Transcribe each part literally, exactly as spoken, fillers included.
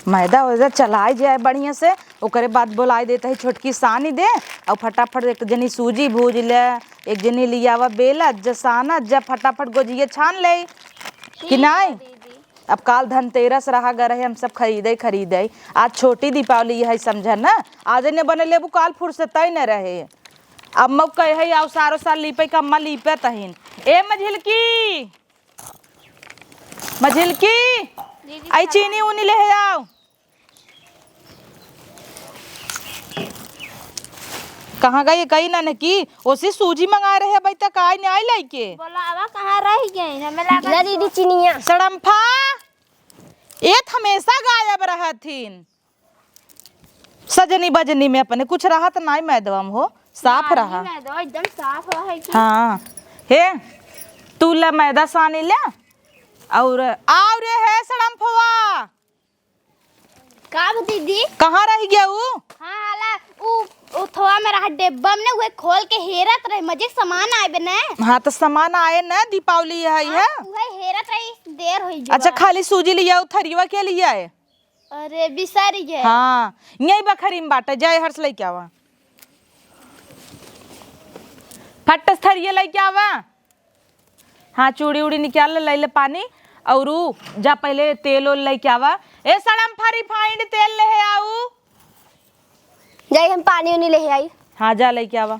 मैदा वैदा चलाए जाए बढ़िया से, ओकरे बाद बोलाए देत ही छोटकी सानी दे, अउर फटाफट एक जनी सूजी भूज ले, एक जनी लियावा बेलत जा सानत जा, फटाफट गोजिया छान ले कि ठीक बा नाई? दीदी। अब काल धनतेरस रहा गए रहे, हम सब खरीदे खरीदे, आज छोटी दीपावली है समझ ना, आज ने बने लेबू काल फुर्सत ही न रहे। अब मऊ कहे है आओ सारो साल लीपे का अम्मा लीपे तहिन। ए मझिलकी, मझिलकी, दीदी, आई चीनी उनी ले आओ। कहाँ गई? कहीं ना ने की, ओसी सूजी मंगाए रहे, अबे तक आई नहीं आई लइके। बोला, अब कहाँ रह गई? हमें लगा ले दीदी चिनिया। सड़म्फा, ये त हमेशा गायब रहथिन। सजनी बजनी में अपने कुछ रहत नाई मैदवा में हो, साफ नाई रहा। मैदवा एकदम साफ रहे कि। हाँ, हे, तू ला मैदा सानी ले, और, और ये है सड़म्फवा। का बा दीदी? कहाँ रह गया ऊ? हाँ, हाला, ऊ, ऊ थोआ में रहा डिब्बा में ने, उहे खोल के हेरत रहे, मजे सामान आए बे ने। हाँ, तो सामान आए न, दीपावली है, हाँ, है? उहे हेरत रही, देर होई गवा। अच्छा, खाली सूजी लिया, ऊ थरियवा के लिया है? अरे, बिसर गए। हाँ, यही बखरी में बाटे, जाए हर्ष लेके आवा। फट से थरिया लेके आवा। हाँ, चूड़ी उड़ी निकाल ले, ले ले पानी, और ऊ जा पहले तेल ओल लेके आवा। ए सड़म्फा, refined तेल ले हे आऊ। जाई हम पानी उनी ले आई। हाँ, जा लेके आवा।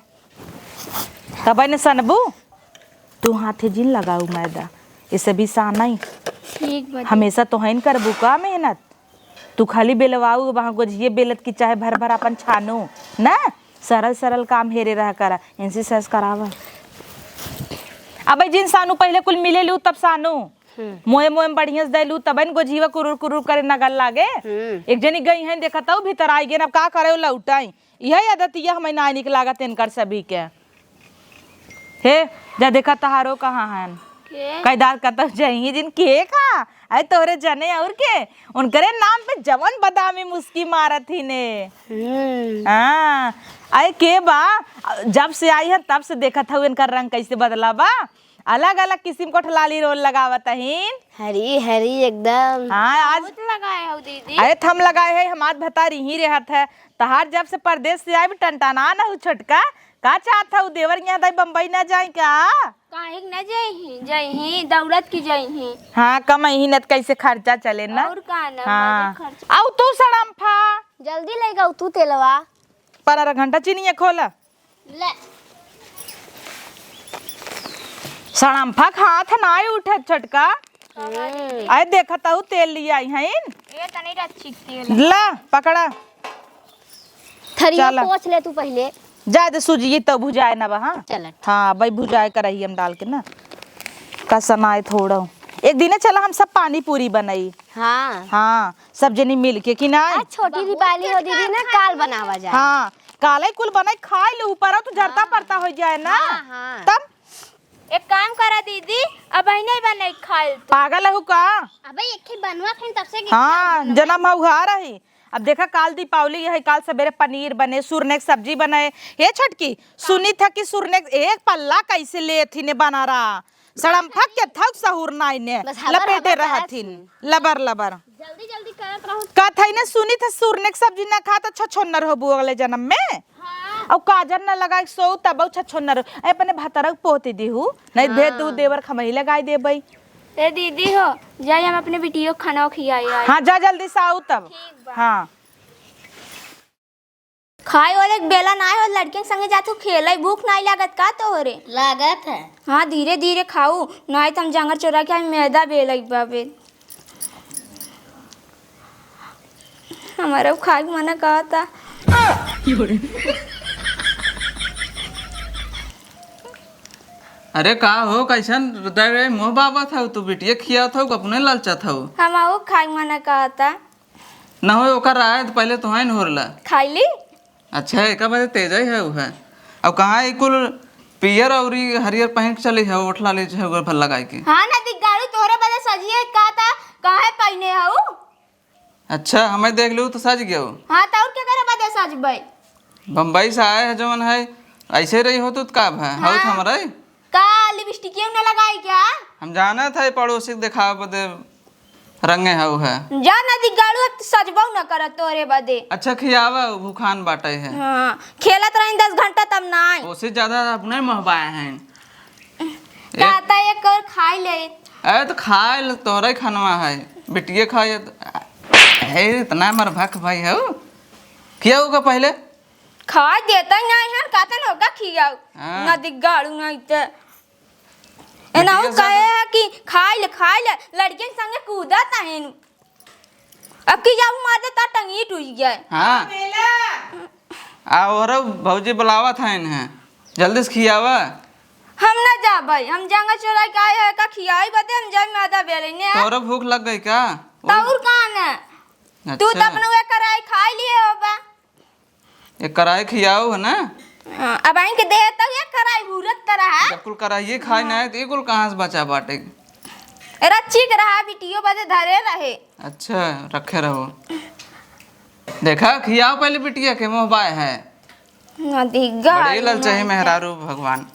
तब ने सनबू, तू हाथे जिन लगाऊ मैदा, इसे भी सानई। ठीक बा। हमेशा तो हैन करबू का मेहनत? तू खाली बेलवाऊ, वहाँ गोजिये बेलत की चाहे भर भर अपन छानू, ना? सरल सरल काम हेरे रहा करा, इनसे सहज करावा। अबे जिन सानू पहले कुल मिले लू तब सानू। हम्म। मोए मोए में बढ़िया से दैलू, तबे न गोझिया कुरुर कुरुर करे नगल लागे। हम्म। एक जनी गई हैं, देखत हऊ, भीतर आई गेन, अब का करे, लौटाई। इहे आदतिया हमें ना निक लागत इनकर सभी के। हे, जा देखा तहारो कहाँ हन। के? कैदार कतौ जइहीं जिन के का? अरे तोहरे जने और के? उनकरे नाम पे जवन बदामी मुस्की मारत ही ने। हम्म। हाँ, अरे के बा? जब से आई है तब से देखत हऊ इनकर रंग कैसे बदला बा। अलग-अलग किसिम के ओठलाली रोल लगावत अहिन। हरी, हरी एकदम। हाँ, आज बहुत लगाए हो दीदी। अरे, थम लगाए है, हमार भतार इहीं रहत है। तहार जब से परदेस से आइब, टनटना न हो छोटका। का चाहत हऊ, देवर यहाँ दाई बम्बई न जाए का? काहे के न जइहीं, जइहीं, दौड़त की जइहीं। हाँ, कमइहीं न त कैसे खर्चा चले न? और का न, हाँ। मजे खर्चा। आऊ तू सड़म्फा। जल्दी लेके आऊ तू तेलवा। पर अरा घंटा चीनिया खोला। ले। सड़म्फा खात ह, नाई उठत छोटका। हम्म। आए देखत हऊ तेल लियाई हईन। ए, तनी रच्ची तेल। ला, पकड़ा। थरिया चला। पोंछ ले तू पहिले। जाए दे सूजी, ये तो भुजाए ना बा, हाँ? चला। हाँ, भाई भुजाए करहिया में डाल के ना। कसनाए थोड़ा। एक दिने चला हम सब पानी पूरी बनाई। हाँ। हाँ, सब जनी मिल के कि नाई? आज छोटी दीपावली हो दीदी ना, काल बनावा जाए। हाँ, काले कुल बनाई खाए ले, ऊपर तो जरता हाँ। परता हो जाए ना। हाँ, हाँ। तब एक काम करा दीदी, अबहिने बनाई खाए ले तू। पागल हऊ का? अबे एक ही बनवा खाइन तब से कि हाँ, खाए बनवा। जनम हऊ उघार रही। अब देखा काल दीपावली है, काल सबेरे पनीर बने, सुरने के सब्जी बने। हे छोटकी, सुनी था कि सुरने के एक पल्ला कैसे ले थी ने बना रहा। सड़म्फा के थक सहूर नाई ने, बस हबर लपेटे हबर रहथिन, करत लबर लबर। जल्दी जल्दी करत रहू। का थई ने सुनी थे सुरने के सब्जी ना खा त छछोन्नर होबू अगले जन्म में। हाँ। अउ काजर ना लगाई सो तब अउ छछोन्नर हो। ए, अपने भतरक पोती दिहू, नहीं भेज दू हाँ। देवर खमही लगाई देबई। ए दीदी हो, जाई हम अपने बिटियो खाना खियाई आई। हाँ, जा जल्दी से आऊ तब। ठीक बा। हाँ। खाए वाले के बेला नाय हो, लड़कियन के संगे जातू खेले, भूख नाय लागत का तोहरे? लागत है। हाँ, धीरे धीरे खाऊ, नाय त हम जांगर चोरा के हम मैदा बेलई बाबे। हमारा खाए के मना कहता। अरे का हो, कैसन हृदय रे मुँह बाबत हऊ तू? बिटिया खियात हऊ, अपने ललचत हऊ? हम आऊ खाए के मना कहता। न होए, ओकर रहे त पहिले तोहइन होरला। खाइली? अच्छा, एका बजे तेजई है उहे। अब कहाँ ई कुल पियर अउरी हरियर पहिन के चली है, ओठ लाली जो है, उहे भर लगाई के। हाँ ना, दिग्गाड़ू, तोहरे बदे सजिए का ता, काहे पहिने हऊ? अच्छा, हमें देख लू तो सज गयो। हाँ, त और के करे बदे सजबई? बम्बई से आए है जवन है, ऐसे रही हो तू त का भा? हाँ। हऊ त हमरे? का लिपस्टिकियो न लगाई क्या? हम जानत है पड़ोसी के देखावे बदे रंगे हऊ है। जा नदी गाड़ू, अब सजबऊ न करत तोरे बदे। अच्छा खियावा, भूखान बाटे है। हाँ, खेलत रही दस घंटा तब ना आए। ओसे ज्यादा अपने महबाए हैं। कहता एक और खाई ले। अरे तो खाए ले, तोरे खनवा है, बिटिये खाए तो। ए, इतना मर भक भाई हऊ। खियाऊ का पहले? खाए देता ही नहीं है, कहते न होगा खियाऊ। हाँ। नदी गाड़ू नहीं ते। एनाहू बिटिया कहे सब है कि खाई ले, खाई ले, लड़कियन संगे कूदत हइन। अब की जाऊ मार दे, ता टंगी टूट जाए। हाँ। आ, और भौजी बुलावत हइन हैं, जल्दी से खियावा। हम ना जाबे, हम जांगा चोराई का आए है का खियाई बदे, हम जाए मादा बेले ने। तोरो भूख लग गई का? तौर कान है। तू तो अच्छा। अपने वे कराई खाई लिए होबा। एक कराई खियाऊ है ना? हाँ, अब आइन के दे तब एक कराई हुरत तरह है। जब कुल कराइए खाए ना है, तो ये कुल कहाँ से बचा बाटे? रच्ची के रहा, बिटियो बदे धरे रहे। अच्छा, रखे रहो। देखा, खियाओ पहले बिटिया के, मोह बाय है। ना दी बड़े गाल ललचाई ना मेहरारू भगवान।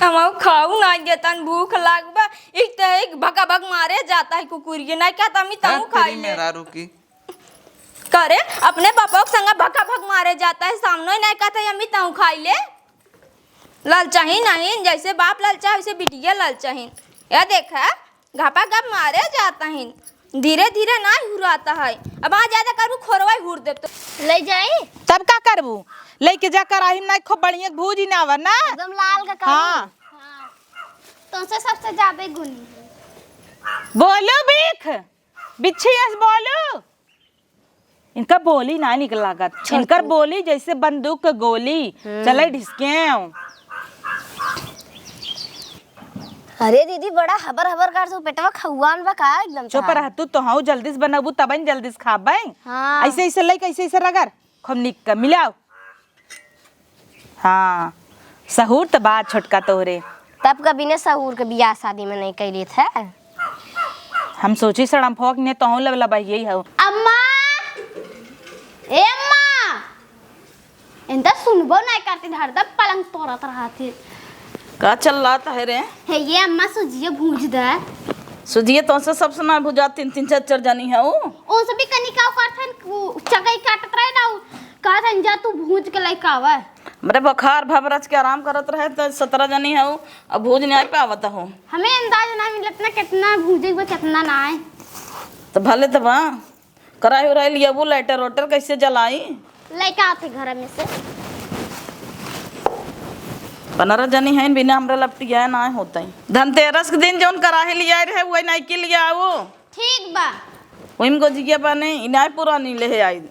हम खाऊ ना देतन, भूख लागबा। एक तो एक भका भक मारे जाता है कुकुर के, नहीं कहता हम है तमु तेरी खाई ले। मेहरारू की। करे, अपने बापा के संग भका भक मारे जाता है, सामने ही नहीं कहता, "अम्मी, तहूँ खाई ले।" ललचाही नहीं, जैसे बाप ललचा, वैसे बिटिया ललचाही। या देखा, घपा घप मारे जाता है, धीरे धीरे नहीं हुराता है। अब आ ज्यादा करबू, खोरवा ही हुर देब तो। ले जाई? तब का करबू? लेके जा कराही में नहीं, खूब बढ़िया भूजी ना आवर ना। एकदम लाल का करी। हाँ। हाँ। तुमसे सबसे ज्यादा ही गुनी है। बोलो भीख। बिच्छी यस बोलू। इनका बोली ना निक लागत। छोटू। इनकर बोली जैसे बंदूक के गोली। हम्म। चले ढिसकेव। अरे दीदी, बड़ा हबर हबर कर तू, पेटवा खौआन बा का एकदम चुप तहार? रह तू, तो हऊ जल्दी से बनबू तब न जल्दी से खाबे। हाँ। ऐसे ऐसे लेके ऐसे ऐसे रगड़। खूब निक का मिलाओ। हाँ, सहूर त बा छोटका तोहरे। तब का बिना सहूर के बियाह शादी में नहीं कैले थे। हम सोची सड़म फोक ने तोहूँ लबला बहिये हऊ। अम्मा, ए अम्मा, इनता सुनबो नहीं करती, हरदम पलंग तोड़त रहती। का चल रहा है रे? हे ये अम्मा, सुजिया भूज दे। सुजिया तो से सबसे ना भुजा, तीन तीन चार चार जनी है ऊ। उनसे भी कनी का करथन, उ चकई काटत रहे ना, उ कहथन, "जा तू भूज के लेके आवे।" हमरे बुखार भभरच के आराम करत रहे, तो सतरह जनी है ऊ, अब भूज नहीं पावत हो। हमें अंदाज ना मिलत ना, कितना भूजे बा, कितना ना है। तो भले तो बा, कराही उराही लियाबू, लाइटर वाइटर कैसे जलाई? लइका आते घर में से। पनरह जनी हैं, बिना हमरा लपटिया ना होते। धनतेरस के दिन जौन कराही लियाए रहे, वही नइकी लियाओ। ठीक बा। वही में गोजिया बने, इनाय पुरानी ले आई।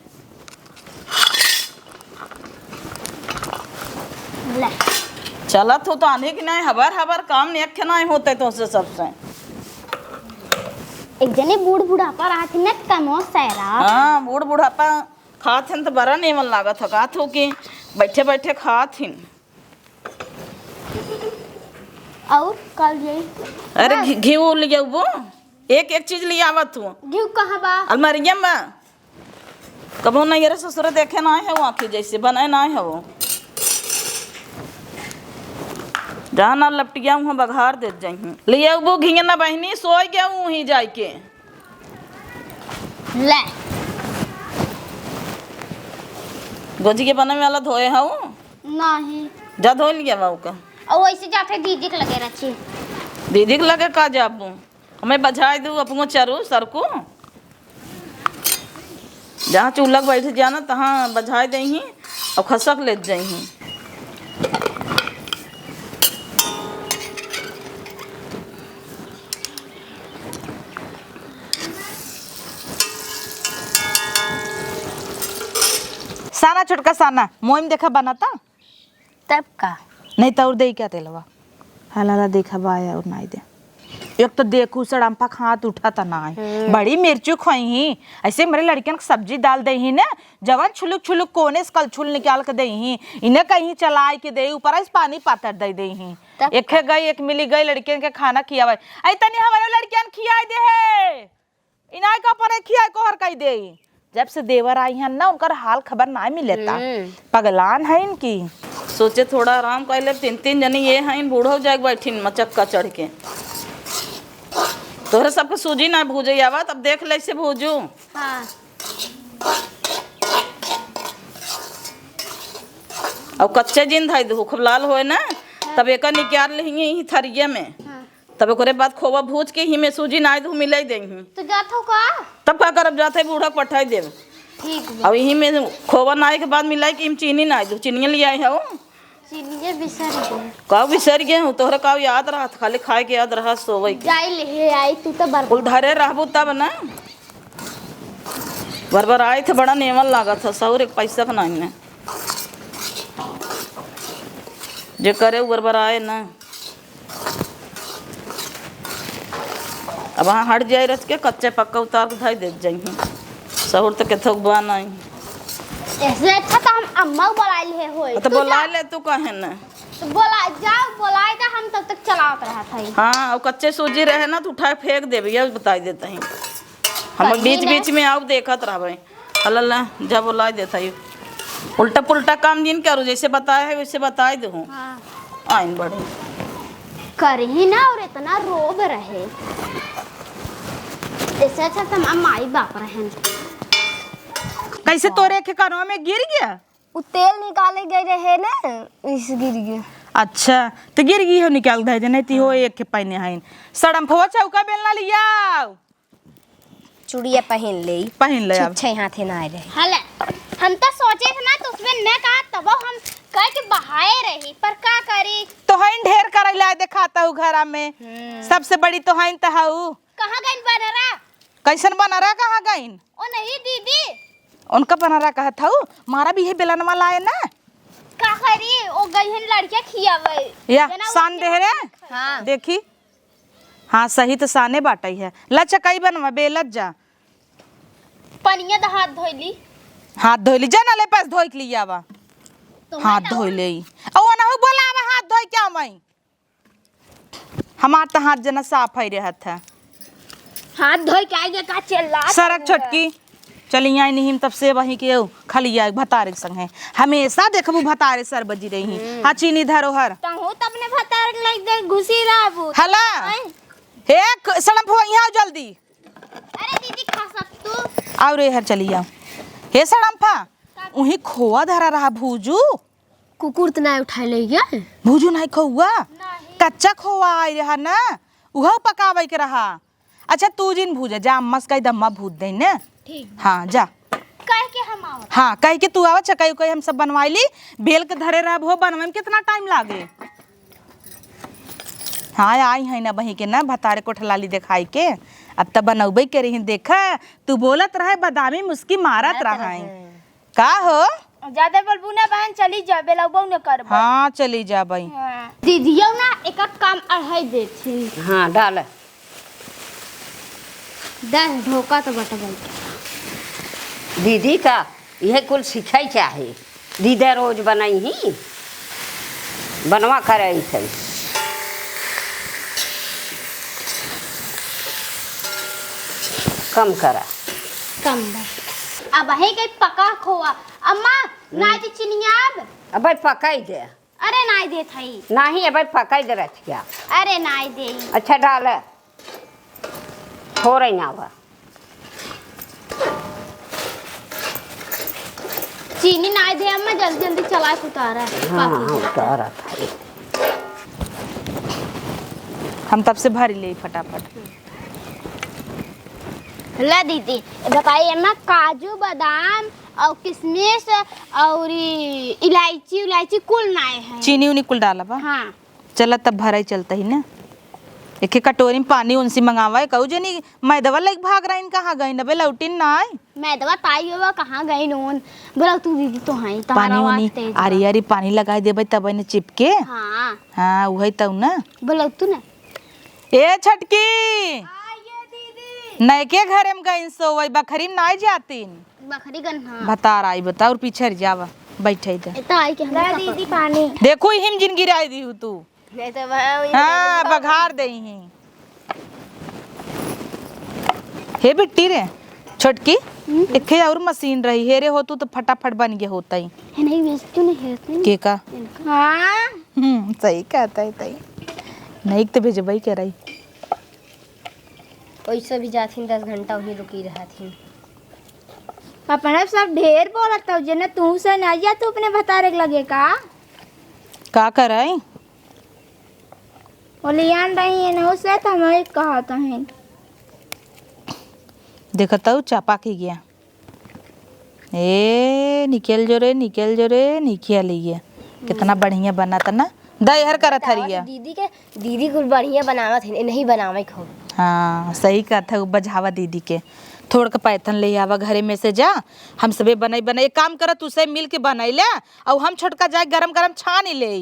ले। चलत हो तो आने की नहीं, हबर हबर काम नहीं, अखे नहीं होते तो से सबसे। एक जने बूढ़ बुढ़ापा रहत ही न, कमो सैरा। हाँ, बूढ़ बुढ़ापा खात हन त बड़ा नेमन लागत ह, कहत हो कि बैठे बैठे खात हिन। और का लिए? अरे बस। घी, घी वो ले आऊ वो, एक एक चीज ले आवत हो। घी कहाँ बा? अलमारिया में बा। कबो नहीं रे ससुर देखे ना है वो आँखी जैसे बनाए ना है वो। जहाँ ना लपटिया वहाँ बघार देत जाई। ले आऊ वो घी ना बहिनी, सोई गया वहीं जाइके। ले। गोजी के बनवे वाला धोए हऊ? नहीं। जा धो लिया बाऊ का। और वैसे जाके दीदी के लगे रखी। दीदी के लगे का जाबू? हमें बजाए दू अपनो चरू सरकू। जहाँ चूल्हा के बैठ जाना, तहाँ बजाए देही और खसक लेत जाही। साना छोटका साना, मोम देखा बनाता? तब का? नहीं तो और दे क्या तेलवा? हलाला देखा बाया और नहीं दे। एक तो देखू सड़म्पा खात उठा त ना है। हम्म। बड़ी मिर्चू खोई ही। ऐसे मेरे लड़कियन के सब्जी डाल दे ही ना, जवन छुलुक छुलुक कोने से कलछुल निकाल के दे ही। इन्हें कहीं चलाए के दे, ऊपर से पानी पातर दे दे ही। तब एक का? गई, एक मिली गई लड़कियन के खाना खियावे। ऐ तनी हमारे लड़कियन खियाए दे है। इनाय का परे खियाए कोहर कई देई। जब से देवर आई हन ना, उनकर हाल खबर ना मिलेता। हम्म। पगलान है इनकी। सोचे थोड़ा आराम कर ले, तीन तीन जनी ये हैं, बूढ़ो जाए बैठिन मचक्का चढ़ के। तोहरे सबके सूजी ना भूजे आवा, तब देख ले से भूजू। हाँ। अब कच्चे जिन धई दू, खूब लाल होए ना, हाँ। तब एका निकाल लेंगे ही थरिया में। हाँ। तब ओकरे बाद खोवा भूज के ही में सूजी नाई दू मिलाई देंगे। तो जात हो का? तब का करब, जात है बूढ़ा के पठाई देब। ठीक बा। अब यही में खोवा नाई के बाद मिलाई के हम चीनी नाई दू, चीनी ले आई हो। चीनिए बिसर गए। का बिसर गए हूँ? तोहरा का याद रहत? खाली खाए के याद रहत, सोवे के। जाई ले आई, तू तो बर्बाद। कुल धरे रहबू तब ना। बरबराइत बड़ा नेमन लागत है, सौर एक पैसा का नहीं है। जे करे उ बरबराए ना। अब हाँ हट जाए रच के, कच्चा पक्का उतार के धई देत जाइए। सहूर तो केथो बा नहीं। ऐसे अच्छा तो हम अम्मा को बुला लिए होई। तो तू बुला जा। ले तू, कहे ना। तो बोला, जाओ, बोलाए दे, हम तब तक चलावत रहत हई। हाँ, और कच्चे सूजी रहे ना, तो उठाए फेंक देबे, ये बताई देत ही। हम कहीं बीच ना। बीच में आउ देखत रहबे। अल्लाह, जा बोलाए देत ही। उल्टा पुल्टा काम जिन करू, जैसे बताए है, वैसे बताए देहू। हाँ। आइन बड़ी। करही ना, और इतना रोब रहे। ऐसे अच्छा तो हमार माई बाप रहन। कैसे तोरे के कनवा में गिर गया? उ तेल निकाले गए रहे ना, इस गिर गया। अच्छा, तो गिर गई हो, निकाल दे जने ती हो। हाँ। एक के पहने हईन। सड़म्फवा चौका बेलना लियाओ। चूड़िया पहन ले। पहन ले अब। छुच्छे हाथे ना आए रहे। हले, हम तो सोचे थे ना, तो उसमें न कहा, तब हम कह के बहाए रही, पर का करी? तो हईन ढेर करे लाए देखाता हूँ घरा में। हम्म। सबसे बड़ी तो हईन तो हऊ। कहाँ गईन बनरा? कैसन बनरा, कहाँ गईन? ओ नहीं दीदी। उनका बनरा कहत हऊ, मारा भी है बेलनवा लाए ना। का करी, ओ गई हन लड़के खियावे। या, जना सान उनके देह रे। हाँ। देखी। हाँ, सही तो साने बाटई है। ला चकाई बनवा, बेलत जा। पनिया द हाथ धोइली। हाथ धोइली, जा ना ले पास धोई के लिया आवा। तो हाथ मैं तो धोई ले। ओ ओनहु बोला आवा, हाथ धोई के आवा। हमार तो हाथ जना साफ है रहत है। हाथ धोई के आइए का चिल्ला सरक छोटकी। चली आई नहीं तब से वहीं के खाली आई भतारे के संग है। हमेशा देखबू भतारे सर बजी रही। हम्म। हाँ, चीनी धरो हर। तहू तब ने भतारे लाइक दे घुसी रहबू। हला। आय। हे क-, सड़म्फा, यहाँ आओ जल्दी। अरे दीदी, खा सक तू। आओ रे, हर चली आओ। हे सड़म्फा, का? उही खोआ धरा रहा भूजू। कुकुर त ना उठाए ले गया। भूजू नहीं खोआ? नहीं। कच्चा खोआ आई रहा ना, उहो पकावे के रहा। अच्छा, तू जिन भूजा, जा अम्मा से कही दम्मा भूज दे ने। ठीक। हाँ, जा। कह के हम आवत। हाँ, कह के तू आवा, चकाई उकाई हम सब बनवाई ली। बेल के धरे रहब हो, बनवे में कितना टाइम लागे? हाँ, आई है ना बही के ना, भतारे कोठलाली देखाई के। अब त बनौबे के रही, देखा, तू बोलत रहे, बदामी मुस्की मारत मारत रहे। रहे। का हो? ज्यादा बोलबू ना बहन, चली जा, बेलौबो न करबो। हाँ, चली जा भाई। हाँ। दीदियो ना एक एक काम अढ़ाई देती। हाँ, डाल। दस ढोका तो बट गई। दीदी का यह कुल सीखे चाहे। दीदी रोज बनाई ही, बनवा करे ऐसे। कम करा। कम बा। अब है के पका खोआ। अम्मा, हम्म। ना दे चिनिया अब। अबे पकाई दे। अरे नाई देत हई। नाही, अबे पकाई दे रचिया। अरे नाई देई। अच्छा डाल। हो रही ना बा। चीनी नाई दे अम्मा, जल्दी जल्दी चला के उतारा। हाँ, पाकी हाँ, जाता। उतारा था। हम तब से भरी ले फटाफट। ला दीदी, बताइए ना, काजू, बादाम और किशमिश और ई इलायची, उलायची कुल नाए है। चीनी उनी कुल डाला बा? हाँ। चला तब भराई चलता ही ना। एक एक कटोरी में पानी उनसे मंगावा है, कहू जनी मैदवा लेके भाग रही, कहाँ गई नबे लौटिन ना आई। मैदवा ताई बाबा कहाँ गई नून? बोला तू दीदी तो है, तहारा पानी आवाज उनी, तेज बा। आरी आरी पानी लगाई देबे तब इन्हें चिपके। हाँ। हाँ, उहई तउ ना। बोला तू ना। ए छटकी, हाँ, ये दीदी। नयके घरे में गइन सोवई, बखरी में नाई जातीन। बखरी गन, हाँ। भतार आई बता और पीछे जावा, बैठे दे। एता आई के हम ला का दीदी पानी। देखो हिम जिन गिराई दी हूँ तू। नहीं तो वह हाँ, बघार दे ही। हे बिट्टी रे, छोटकी, हम्म? एक और मशीन रही, हेरे हो तू तो फटाफट बन गया होता ही। है नहीं, बेच तू नहीं है, नहीं? के का? इनका। हाँ। हम्म, सही कहता है तई। नहीं तो भेजबई के रही। ओइसे भी जाथिन, दस घंटा वहीं रुकी रहथिन। अपना सब ढेर बोलत हौ, जेने तू से ना जा, तू अपने भतारे के लगे का? का करई? ओलियान रही एनहु से, त हम ही कहत हन। देखत हौ, चापा के गया। ए, निकल जो रे, निकल जो रे, निकल ये। कितना बढ़िया बनत ना। दहिहर करत हरिया। दीदी के, दीदी कुल बढ़िया बनावत है, नहीं बनावे को। हाँ, सही कहत है, बझावा दीदी के। थोड़ के पैथन ले आवा घरे में से जा, हम सबे बनाई बनाई। एक काम करत, तू से मिल के बनाई ले, अउ हम छोटका जाए गरम गरम छानी ले।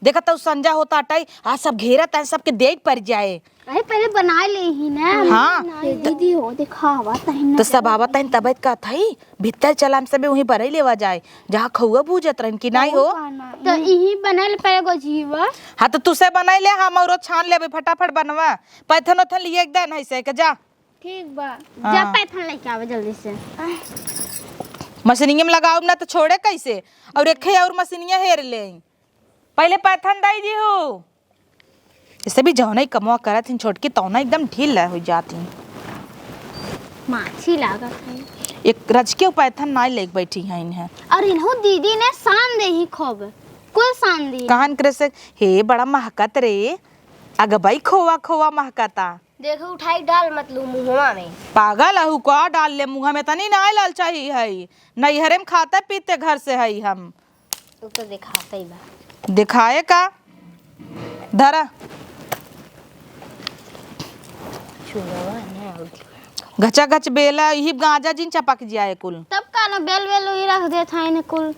देखत हौ संझा होत आटइ, आज सब घेरत हैं, सबके देख परि जाए। अरे पहले बनाइ लेही ना। हाँ। ए दीदी हो, देखावा तहिन ना। तो सब आवत हैं, तब कहत हई, भीतर चला, हम सबे वहीं बनाइ लेवा जाए, जहाँ खउआ भूजत रहन कि नाहीं हो। तो इही बनाइ ले पहले गोझिया। हाँ, तो तू से बनाइ ले, हम अउरो छान लेबे, फटाफट बनवा। पैथन ओथन लिए एक दे नहीं से के जा। ठीक बा। हाँ। जा पैथन लेके आवे जल्दी से। मशीनिया में लगाउब ना तो छोड़े कैसे? अउर एक है अउर मशीनिया हेर ले। पहले पैथन दई दिहु। ऐसे भी जौने कमवा करत हिन छोटकी, तौना एकदम ढील हो जात हिन। माछी लागत है। एक रजके पैथन नाई लेके बैठी हैं इन्हें। अउर इन्हों दीदी ने सान देही खूब, कुल सान दी। कहन करे से, हे बड़ा महकत रे, अगबई खोवा खोवा महकता। देखो, उठाई डाल मत लू मुहवा में। पागल अहू का, डाल ले मुँह में, तनी नाई लाल चाही है। नैहरे में खाते पीते घर से है हम। तू तो देखाते ही बा। देखाए का? धरा। छुआवा ना होती। घचा घच बेला, इही गांजा जिन चपक जाए कुल। तब का ना, बेल बेल वही रख देत हैं इन्हें कुल।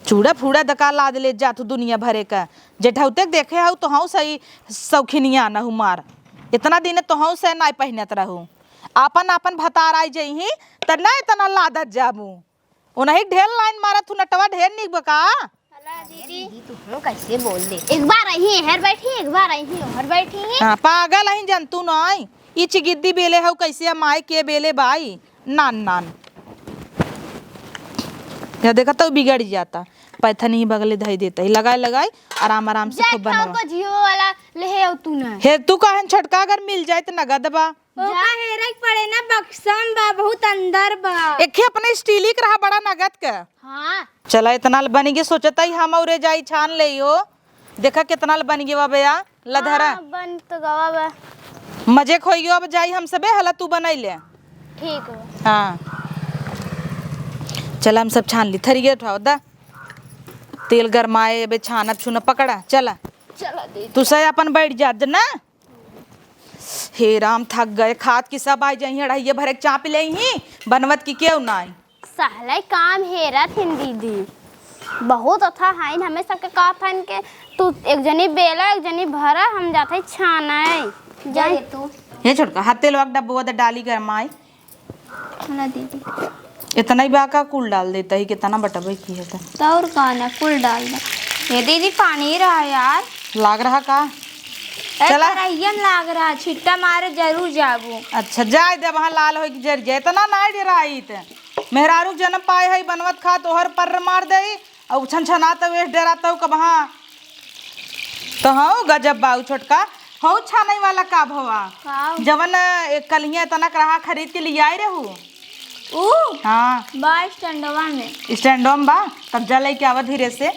चूड़ा फूड़ा दका लाद ले जा तू दुनिया भरे का। जेठौते के देखे हऊ तोहऊ सही शौखिनिया न हुमार। इतना दिन तोहऊ से नाई पहिनत रहू। आपन आपन भतार आई जइही त ना इतना लादत जाबू। उनही ढेर लाइन मारत हूँ, नटवा ढेर निक बा का? अला दीदी। दीदी, तू हूँ कैसे बोल दे? एक बार अही एहर बैठी, एक बार अही ओहर बैठी। हाँ, पागल अही जंतु नाई। ई चिगिद्दी बेले हऊ कैसे माई के बेले बाई? नान नान। या देखा तो बिगड़ जाता। पैथनी ही बगले धई देता ही। लगाई लगाई, आराम आराम से खूब बनावा। को जियो वाला ले हे तू ना। हे तू कहन छोटका अगर मिल जाए त नगद बा। ओका हेरे के पड़े ना, बक्सम बा, बहुत अंदर बा। एक ही अपने स्टीली के रहा बड़ा नगद के। हाँ। चला, इतना ल बनी के सोचत ही हम औरे जाई छान लेई हो। देखा कितना ल बनी गवा बया, लधरा। हाँ, बन तो गवा बा। मजे खोई गयो, अब जाई हम सबे, हला तू बनाई ले। ठीक बा। हाँ। चला, हम सब छान ली, थरी गे उठाओ दा। तेल गरमाए, अबे छानब छुनब पकड़ा, चला। चला दे। तू सही अपन बैठ जा ना। हे राम, थक गए, खात की सब आई जाइहीं, अढ़ाइये भरे के चाप लेइहीं, बनवत की केहू नाई। सहले काम हेरत हिन दीदी, बहुत अच्छा हाइन, हमें सबके कहत हन के तू एक जनी बेला, एक जनी भरा, हम जाते छाने। जाए तू। हे छोटका, हाथ तेलवा के डब्बवा दे डाली गरमाई। ना दीदी। इतना ही बा का, कुल डाल देता ही, कितना बटबे की है तो। तो और का ना, कुल डाल दे। ये दीदी, पानी रहा यार। लाग रहा का? ए, चला। कढ़ाइया में लाग रहा, छिट्टा मारे जरूर जाबू। अच्छा, जाए दे, वहाँ लाल होई के जर जाए, इतना नाई डराइत। मेहरारू के जन्म पाए है, बनवत खा तोहर पर्र मार देई, अउ छनछनात वेस डरात हऊ कबहाँ। तो हऊ गजब बाऊ छोटका, हऊ छानई वाला का भवा? का? जवन, ए, कलिया तनक रहा खरीद के लियाई रहू। ऊ? हाँ। बा स्टैंडवा में। स्टैंडवा में बा, तब जा लेके आवा धीरे से।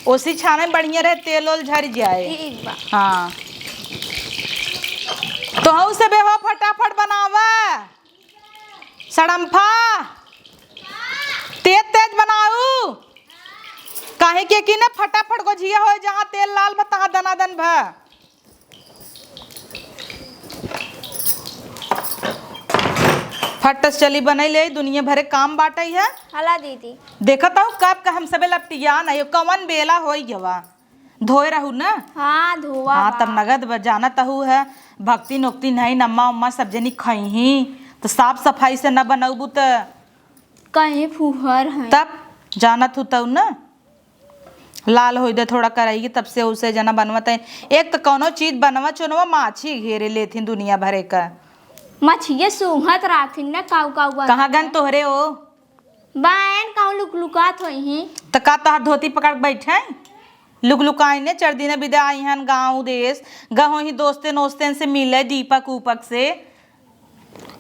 ओसी छाने बढ़िया रहे, तेल ओल झर जाए। ठीक बा। हाँ। तो हऊ से बे हो फटाफट बनावा। सड़म्फा, तेज तेज बनाऊ, काहे के कि ना फटाफट गोझिया होए, जहाँ तेल लाल बा, तहाँ दनादन भा। फट से चली बनाई ले, दुनिया भरे काम बाटई है। हला दीदी। देखत हऊ कब का हम सबे लपटिया नहीं, कवन बेला होई गवा। धोए रहू ना? हाँ, धोआ हाँ, बा। तब नगद बा, जानत हऊ है, भक्ति नोक्ति नहीं, नम्मा उम्मा सब जनी खइहीं, तो साफ सफाई से न बनौबू त कहीं फुहर है। तब जानत हऊ तऊ ना, लाल होई दे थोड़ा कराई के, तब से उसे जना बनवत है। एक तो कौनो चीज बनवा चुनवा माछी घेरे लेथिन दुनिया भरे का। मछिए सूंघत रहथिन ना, काऊ काऊ बनत कहाँ गन है। तोहरे हो? बायन कहूँ लुकलुकात होइहीं। त का तोहार धोती पकड़ के बैठे? लुकलुकाइने, चार दिन बिदा आई हन गाँव देश, गहो ही दोस्ते नोस्तेन से मिले, दीपक उपक से।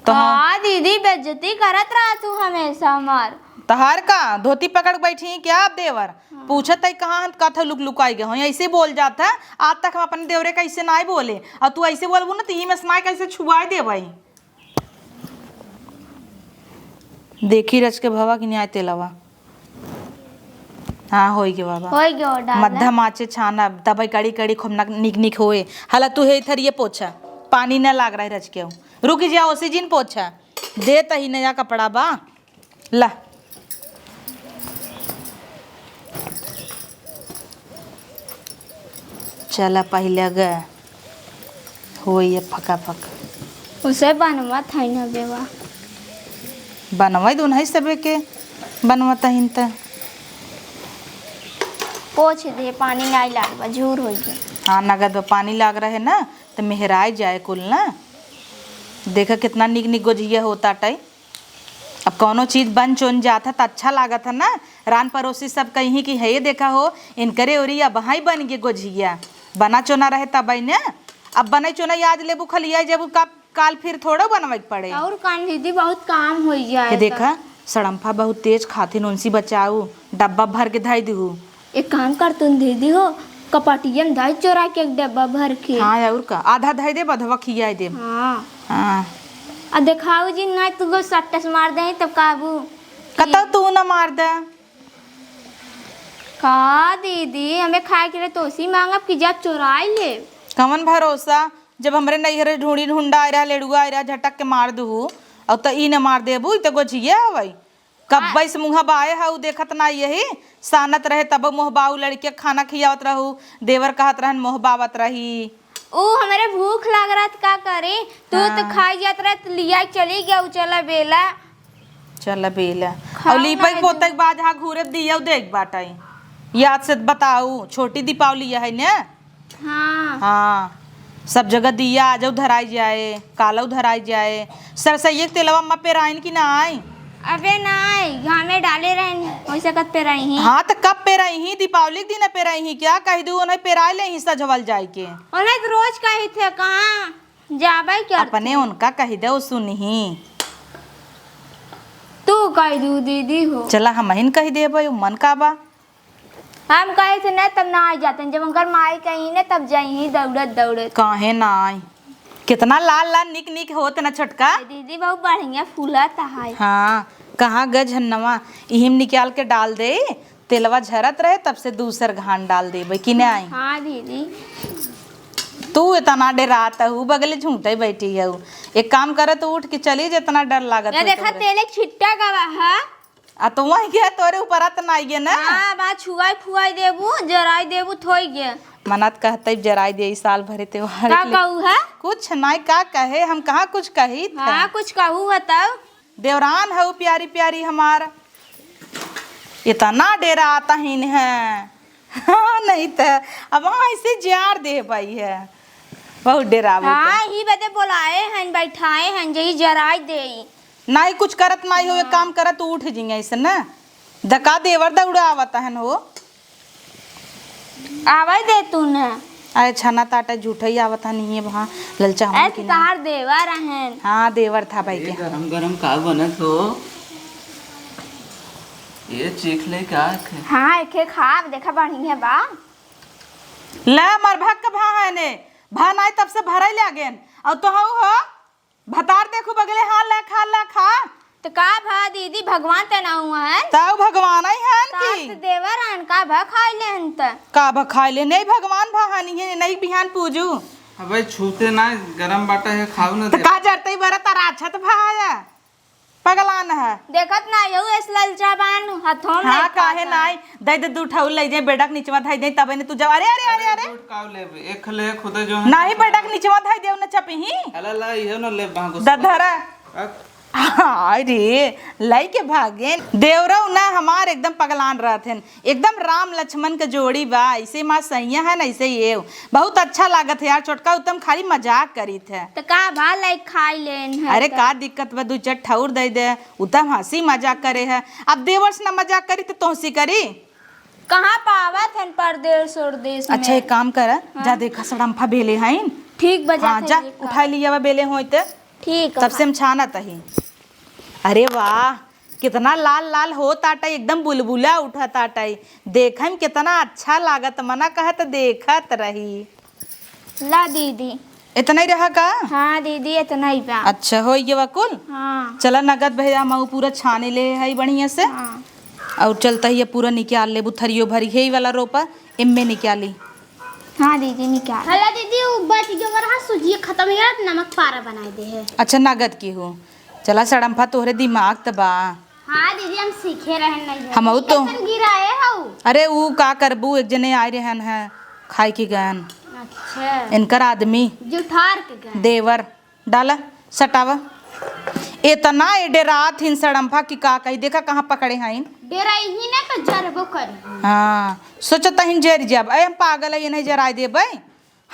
तो हाँ। हाँ दीदी, बेइज्जती करत रहा तू हमेशा हमार। तहार का धोती पकड़ के बैठी हैं क्या आप देवर? हाँ। पूछत है कहाँ हम कथा लुक लुकाई गए हो, ऐसे बोल जात है। आज तक हम अपने देवरे का ऐसे नाई बोले, और तू ऐसे बोलबू ना तो यही में से नाई कैसे छुआई देबई। देखी रच के भवा कि न्याय तेलवा। हाँ, होई गे बाबा। होई गे, डाल दे। मध्यम आँचे छानब, तबै कड़ी कड़ी खूब नक-, निक निक होए। हला तू हे थरिये पोछा, पानी न लाग रहा है रच के। रुक जा, ओसे जिन पोछा। दे तही नया कपड़ा बा। ला। चला पहिले ग होई अब फकाफक। उसे बनवत है न बेवा। बनवाई दो नहीं सबे के, बनवत हिन त। पोछ दे, पानी नाई लाग बा, झूर होई गया। हाँ, नगद बा, पानी लाग रहे ना, त मेहराई जाए कुल ना। देखा कितना निक निक गोझिया होता टाई। अब कौनो चीज बन चुन जात है त अच्छा लागत है ना। रान पड़ोसी सब कहीं कि हे देखा हो, इनकरे ओरी अब हाई बन गे गोझिया, बना चुना रहे तब ने। अब बने चुना आज लेबू खलिया जेबू का, काल फिर थोड़ो बनवे के पड़े। और कान दीदी बहुत काम हो जाए ये तो। देखा, सड़म्फा बहुत तेज खाथिन, उनसी बचाऊ, डब्बा भर के धई दिहू। एक काम कर तुम दीदी हो, कपटिया में धई चोरा के एक डब्बा भर के। हाँ, और का, आधा धई देब, आधवा खियाई देब। हाँ। हाँ। आ देखाऊ जी, ना तू को सट्टा से मार दे तब काबू। कतौ तू ना मार दे। का दीदी, हमें खाए के लिए तोसी मांगब कि जा चोराई ले? कवन भरोसा, जब हमरे नैहरे ढूंढी ढूंढा आए रहा, लेड़ुआ आए रहा, झटक के मार दुहू, और त ई न मार देबू, ई त गोझिए हवई। कब्बे से मुँहा बाए हऊ, देखत ना यही, सानत रहे तब मोहबाऊ लड़के खाना खियावत रहू, देवर कहत रहन मोहबावत रही। ऊ हमरे भूख लाग रहा त का करे, तू तो हाँ। खाई जात रहे त लिया चली गया, ऊ चला बेला। चला बेला। खाओ और लीपे ना पोते के बाद हाँ घूरे दिया देख बाटाई। याद से बताऊ, छोटी दीपावली है ने? हाँ। हाँ, सब जगह दिया आजौ धराई जाए, कालौ धराई जाए। सरसैये के तेलवा अम्मा पेराइन कि ना आई? अबे ना आई, घामे डाले रहन, हो सकत पेराई ही। हाँ, त कब पेराई ही? दीपावली के दिन पेराई ही क्या? कह दू उन्हें पेराई ले ही सजवल जाए के। उन्हें त रोज कही थे, कहाँ जाबे क्या अपने उनका कह दे, सुनही। तू कह दू दीदी हो। चला हमहिन कह देबे, मन का बा। हम कहे थे ना, तब ना आ जाते हैं। जब उनकर माई कहीं ना, तब जाई ही दौड़त दौड़त। काहे ना आई? कितना लाल लाल निक निक होत ना छोटका। ए दीदी, बहुत बढ़िया फूलत है। हाँ, कहाँ गए झन्नवा? इहिम निकाल के डाल दे, तेलवा झरत रहे, तब से दूसर घान डाल देबे कि ना आई? हाँ दीदी। तू इतना डेरात हऊ, बगले झूठे बैठी हऊ। एक काम करत, उठ के चली, जितना डर लागत ये हो देखा, तोरे। तेले छिट्टा गवा है। आ तो वही के तोरे ऊपर अत ना आइए ना। हाँ, बा छुआई फुआई देबू, जराई देबू, थोई गे। मनत कहते जराई दे, ई साल भरे त्योहार का के लिए। कहू है? कुछ नहीं, का कहे, हम कहाँ कुछ कही थे? हाँ, कुछ कहू है तब। देवरान हऊ प्यारी प्यारी हमार, इतना डेरात हिन है। हाँ, नहीं त अब वहाँ ऐसे जार दे पाई है, बहुत डेरावत। हाँ, ही बदे बोलाए हैं, बैठाए हैं, जही जराई देई। नाहीं कुछ करत नाहीं हो, एक काम करत, तू उठ जिंगे ऐसे ना। दका देवर दौड़ा आवत हन हो। आवे दे तू न। अरे छना ताटा झूठा ही आवत हन, ये वहाँ ललचा हम ऐसे की ना। तहार देवर रहन। हाँ, देवर था भाई ये के। गरम गरम का बनत हो? ये चीख ले का खे? हाँ, एके खा, देखा बढ़िया बा। ले, मर भक भा है ने। भा नाई तब से भराई ले गेन। और तो हऊ हो, भतार देखू बगले, हाँ, ले खा, ले खा। त का भा दीदी, भगवान त ना हुआ है? ताऊ भगवान आई हन की? सास देवर हन, का भा खाई ले हन त? का भा खाई ले? नहीं भगवान भा हनी है, नहीं बिहान पूजू। अबे छूते ना, गरम बाटा है, खाऊ ना त दे। का जरते ही बरत राछत भा है? पगलान है। देखत ना यहू एस ललचा बान, हथों में हाँ, लइका काहे खात नाई? दे दे, दू ठौल ले जाए, बेडक निचवा धाई दे, तबे ने तू जब, अरे, अरे, अरे, अरे। दूध काव लेबे? एक ले खुदे जो है। नाही, बेडक निचवा धाई देव न चपही। अला ला, इहो न ले बांगो। दधरा। अक- अरे, लई के भागेन। देवरऊ ना हमार एकदम पगलान रहत हन। एकदम राम लक्ष्मण के जोड़ी बा, ऐसे माँ सैया है ना, ऐसे ये बहुत अच्छा लागत है यार। छोटका उत्तम खाली मजाक करीत है। त का भा लाई खाई लेन है अरे त। का दिक्कत बा, दू चार ठौर दे दे, उत्तम हंसी मजाक करे है। अब देवर से ना मजाक करी त तोहसी करी? कहाँ पावत हन परदेश उरदेश में। अच्छा एक काम कर, हाँ। जा देखा सड़म्फा बेले हैं। ठीक बा, हाँ, जाते जा देखा। उठाई लिया बा बेले होई त। ठीक है। तब से हम छानत ही। अरे वाह, कितना लाल लाल होत आटइ, एकदम बुलबुला उठत आटइ। देखइ में कितना अच्छा लागत, मना कहत देखत रही। ला दीदी। इतना ही रहा का? हाँ दीदी, इतना ही बा। अच्छा, होइ गवा कुल? हाँ। चला नगद भइया, हम पूरा छाने ले हई बढ़िया से। हाँ। अउर चलत ही, ये पूरा निकाल लेबू, थरियो भरी है, ई वाला रोपा, इम्मे निकाली। हाँ दीदी, निकाल। हला दीदी, वो बच गवा रहा, सूजी खतम होइ गवा, नमक पारा बनाइ देहे। अच्छा, नगद की हो। चला सड़म्फा, तोहरे दिमाग त बा। हाँ दीदी, हम सीखे रहन नहीं है। हमहू तो। कैसन गिराए हऊ? अरे ऊ का करबू, एक जने आए रहन है खाए के गन। अच्छा। इनकर आदमी। जुठार के गन। देवर। डाला, सटावा। इतना ए डेरात हिन सड़म्फा कि का कही, देखा कहाँ पकड़े हइन। डेराई ही ना तो जरबो करी। हाँ, सोचत हिन जर जाब। अरे हम पागल है, ये नहीं जराए देबै।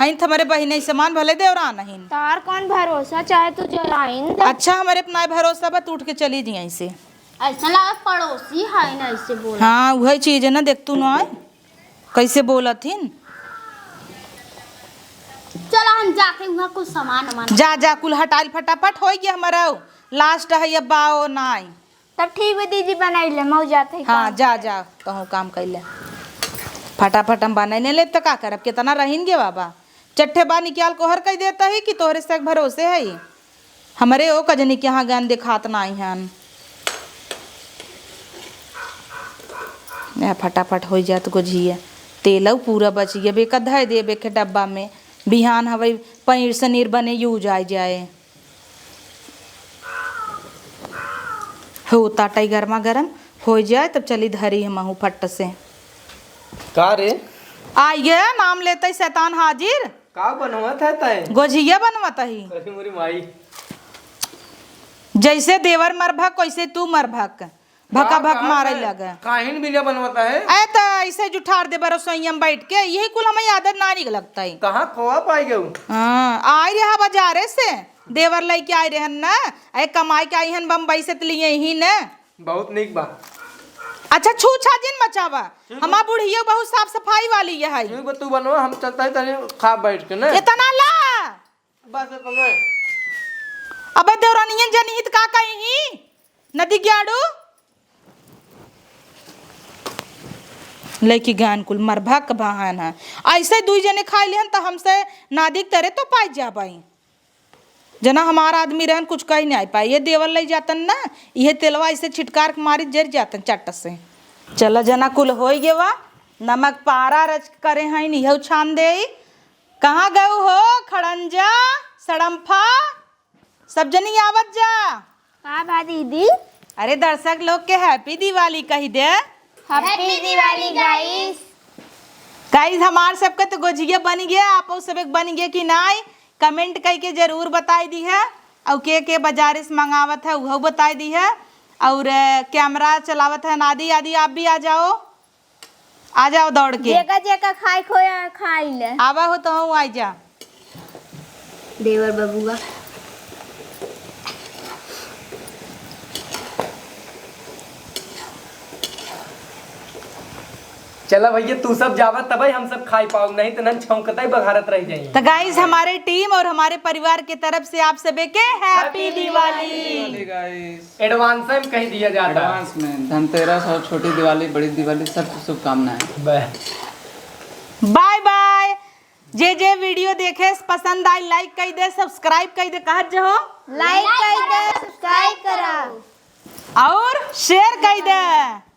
हइन त हमरे बहिने समान, भले देवरान हइन। तार कौन भरोसा, चाहे तू जराइन दे। अच्छा, हमरे अपना भरोसा बा, तू उठ के चली जी ऐसे। ऐसा लगा पड़ोसी है ना, ऐसे बोला। हाँ, वही चीज है ना, देख तू ना आए, कैसे बोलत हिन। चला हम जाके वहाँ कुछ सामान वामान। जा, जा, कुल हटाइल फटाफट, होइ गया हमारा last है, अब बाओ ना आई। तब ठीक बा दीदी, बनाई ले, मऊ जात है हाँ, काम। जा, जा, कहूँ काम कइले। फटाफट हम बनाई नहीं लेब त का करब, कितना रहिन गे बाबा। चट्ठे बा निकाल कोहर कइ देत ही कि तोहरे से भरोसे है। हमरे ओ कजनी के यहाँ गन देखात नाई हन। ए, फटाफट होइ जात गोझिया। तेलऊ पूरा बच गया, बेका धय देबे के डब्बा में। बिहान हवई पनीर सनीर बने use आइ जाए। हो ताटई गरमा गरम होइ जाए, तब चली धरी हमहू फट से। का रे? आइए, नाम लेते ही शैतान हाजिर। का बनवत है तै? गोझिया बनवत ही। अरे मोरी माई। जैसे देवर मरभक, वैसे तू मरभक। भका का भक मारे लगे। काहिन बिना बनवत है? ऐ त ऐसे जुठार दे बरसोइया में बैठ के, यही कुल हमें आदत ना निक लगता है। कहाँ खोआ पाई गऊ? हाँ, आइ रहा बाजारे से, देवर लइके आइ रहन ना, ऐ कमाइ के आइ हन बम्बई से त लिए ही न। बहुत नीक बा। अच्छा, छू छा जिन मचावा। ठीक बा। हमार बुढ़िया बहुत साफ सफाई वाली है। ठीक बा, तू बनवा, हम चलता है तनी खा बैठ के ना। इतना ला। बस इतना। अबे देवरानियन जनी हित का कही? नदी ग्याड़ू? लइकी गान कुल मरभक बहान है। ऐसे दुई जने खाइ लेहन त हमसे नादिक तरे तो पाइ जाबाई। जना हमार आदमी रहन, कुछ कही नाहीं पाए। ये देवर लइ जातन ना, इहे तेलवा ऐसे छिटकार के मारी, जर जातन चट से। चला जना, कुल होइ गवा, नमक पारा रच करे हइन, इहउ छान देई। कहाँ गउ हो खड़ंजा, सड़म्फा, सब जनी आवत जा। का बा दीदी? अरे दर्शक लोग के happy दिवाली कहि दे। Happy दिवाली guys। Guys, हमार सबके त गोझिया बनि गया, आप सब एक बनि गया कि नाहीं? Comment कइके जरूर बताइ दिहे। अउ के के बजारे से मंगावत है, उहउ बताइ दिहे। अउर, अ, camera चलावत है नादी, आदि आप भी आ जाओ, आ जाओ दौड़ के। जेका जेका खाइ खोया खाइ ले। आवा हो तोहू आइ जा। देवर बबुआ। चला भइया, तू सब जावा तबइ हम सब खाइ पाउब, नहीं त नन छौंकतइ बघारत रहि जाई। त guys, हमारे team और हमारे परिवार के तरफ से आप सभी के happy दिवाली। Advance में कहि दिया जाता। Advance में धनतेरस और छोटी दिवाली, बड़ी दिवाली, सबको शुभकामनाएं। Bye bye। जे जे video देखे पसंद आइ, like कइ दे, subscribe कइ दे, कहत जहो। Like कइ दे, subscribe करो। अउर share कइ दे।